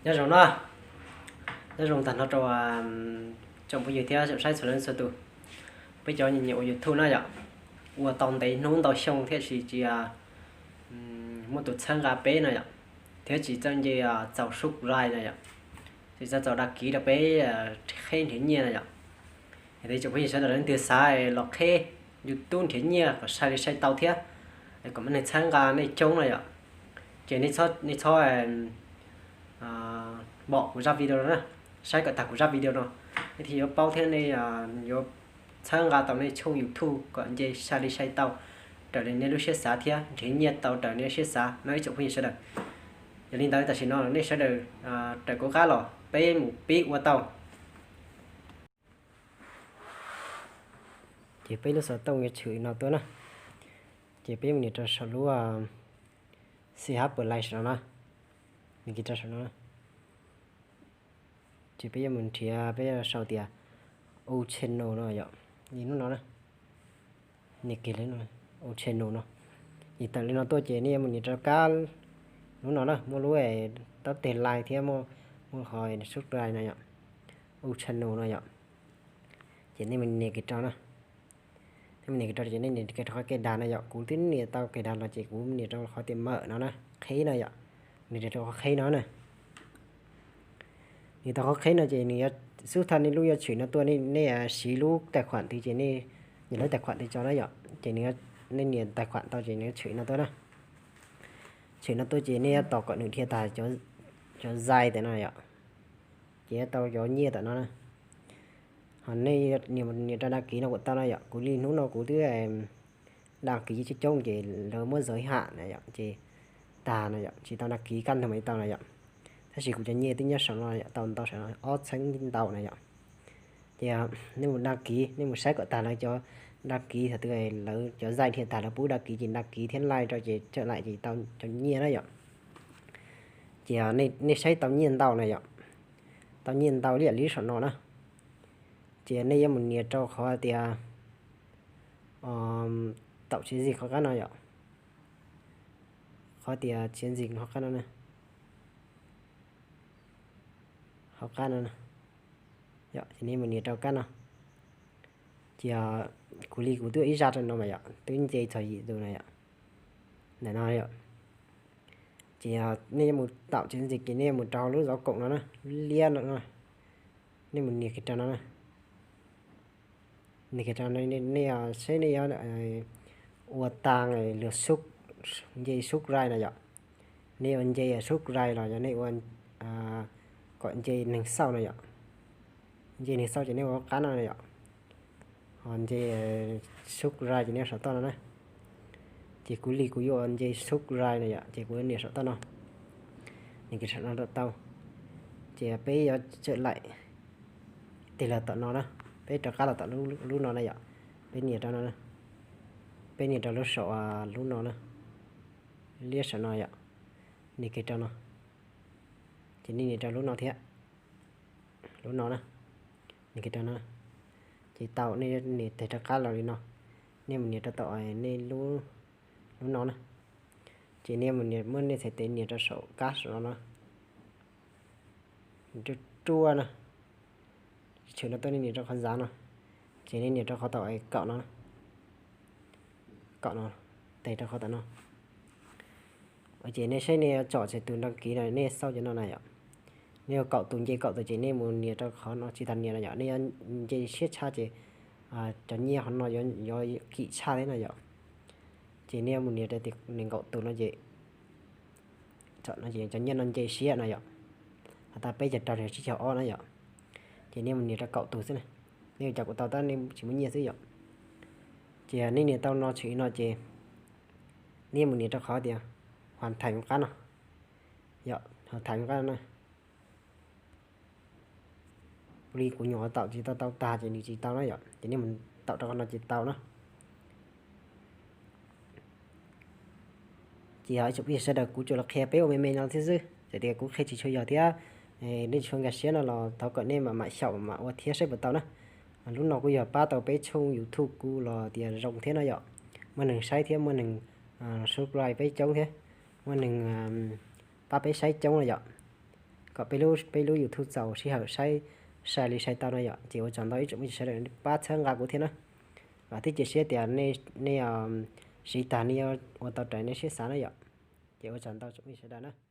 Nyob zoo no, nyob zoo tag nrho rau tsoom phooj ywg thiab saib txhua leej txhua tus. Peb cov nyiam ua YouTube na yom, ua tau ntev hnub ntau xyoo thiab tsis tsis muaj tus txhawb nqa peb no yom, thiab tsis txawj nce txaus subscribe no yom, tsis txawj txaus đăng ký rau peb qheb nrhiav nyiaj no yom. Yog li tsoom phooj ywg sawv daws leej twg xav los qheb YouTube nrhiav nyiaj kom sai li sai tau thiab kom muaj neeg txhawb nqa nej coob no yom, ces nej txhob pom kuv zaj video no na, saib kom tag kuv zaj video no, nej thiaj yuav paub thiab nej yuav txhawb nqa tau nej tshooj YouTube kom nce sai li sai tau raws li nej lub siab xav thiab nrhiav nyiaj tau raws nej lub siab xav no ib tsoom phooj ywg sawv daws. Yog li ntawd tam sim no nej sawv daws raws kuv qab los peb mus pib ua tau. Ces peb lub xov tooj yuav tshwm no tuaj na. Ces peb mus nias rau saum lub C H Play saum no na. Nias kiag rau saum no. Ces peb yuav mus nrhiav, peb yuav sau tias U Channel no yom. Li lub no na. Nias kiag li U Channel no. Ces tawm li no tuaj ces nej yuav mus nias rau kab lub no na, muaj lub taub teg like thiab muaj, muaj qhov subscribe no yom. U Channel no yom. Ces nej mus nias kiag rau na. Nej mus nias kiag rau ces nej nias kiag rau qhov kej dag no yom. Kuv twb nias tau kej dag los ces kuv nias rau qhov tias mawm no na, qheb no yom. Nias rau qhov qheb no na. Nias tau qhov qheb no ces nws yuav xub thawj nej lub yuav tshwm no tuaj, nej siv lub tài khoản twg ces nej nias lub tài khoản twg tso na yom. Ces nws, nej nias tài khoản tau ces nws yuav tshwm no tuaj na. Tshwm no tuaj ces nej yuav tos kom nws dhia tag cov zais tam no yom. Ces yuav tau cov nyiaj tam no na. Ho nej nias rau đăng ký no kuj tau na yom. Kuv li hnub no kuv twb đăng ký coob coob ces lawv muab giới hạn na yom, ces tag no yom, tsis tau đăng ký kab ntug mas tau na yom. Tab sis kuv cov nyiaj twb nyob saum no yom, tau ntau saum no ob txhiab ntau na yom. Ces nej mus đăng ký, nej mus saib kom tag lawv cov đăng ký, thaum twg lawv cov zais dhia tag lawv pub đăng ký ces đăng ký thiab like rau ces trở lại ces tau cov nyiaj na yom. Ces nej saib tau nyiaj ntau na yom, tau nyiaj ntau li yam li saum no na. Ces nej yuav mus nias rau qhov tias tạo chiến dịch qhov qab no yom. Qhov tias chiến dịch qhov qab no na. Qhov qab no. Yom, ces nej mus nias rau kab no. Ces kuv li kuv twb ua ib zaj rau no mas yom, twb nce txog yim tus na yom. Ntawm no yom. Ces nej yuav mus tạo chiến dịch ces nej yuav mus rau lub dấu cộng no na, lub liab no. Nej mus nias kiag rau no na. Nias kiag rau no, nej seb nej yuav ua tag lượt sub, nce subscribe no yom. Nej ua nce subscribe los yog nej ua kom nce neeg xauj no yom. Nce neeg xauj ces nej ua qab no yom. Ho nce subscribe ces nej ua saum toj no na. Ces kuv li kuv yuav ua nce subscribe no yom, ces kuv nias saum toj no. Nias kiag saum no tau. Ces peb yuav trở lại tig los tom no na, peb rov qab los tom lub no na yom. Peb nias rau no, peb nias rau lub saum lub no na, liab saum no yom. Nias kiag rau no. Ces nej nias rau lub no thiab, lub no na. Nias kiag rau no. Ces tau, nej nias tig rov qab los li no. Nej mus nias rau tom nej lub, lub no na. Ces nej mus nias, muab nej txhais tes nias rau saum kab saum no na. Ruaj ruaj na. Tshwm no tuaj nej nias rau qhov zav no. Ces nej nias rau qhov tom kaum no, kaum no, tes rau qhov tom no. Ces nej saib nej yuav tsom txhais tus đăng ký no nej xauj cov no na yom. Nej yuav kaum tus nce kaum tus ces nej mus nias rau qhov no tsis tas nias no yom, nej yuav nce siab tshaj ces cov nyiaj qhov no yuav kim tshaj thiab no yom. Ces nej yuav mus nias rau tias nees nkaum tus no ces, no ces cov nyiaj no nce siab no yom. Has tas peb caug rau tsib caug ob na yom. Ces nej mus nias rau kaum tus xwb na. Nej yuav cov kuv tau tab nej tsis muaj nyiaj xwb yom. Ces nej nias tau no tshwm li no ces nej mus nias rau qhov tias hoàn thành qab no. Yom, hoàn thành qab no na. Li kuv nyuam qhuav taum tsis tau tau tag ces nws tsis tau na yom, ces nej mus taum rau qhov no ces tau na. Ces yog ib tsoom phooj ywg sawv daws kuv tsuas los qhia peb ua me me no thiab xwb, txawm tias kuv qhia tsis tshua yog thiab nej tsis tshua nkag siab no los thov kom nej mam mam xyaum mam ua thiab saib puas tau na. Lub no kuj yog pab tau peb tshooj YouTube kuj los tias zoo thiab no yom, muaj neeg saib thiab muaj neeg subscribe peb coob thiab, muaj neeg pab peb saib coob no yom. kom peb lub YouTube txaus sij hawm saib, sai li sai tau no yom. Ces ua tsaug ntau ib tsoom phooj ywg sawv daws pab txhawb nqa kuv thiab na. Vam thiab cia siab tias nej siv tag nej yuav ua tau raws nej siab xav na yom. Ces ua tsaug ntau tsoom phooj ywg sawv daws na.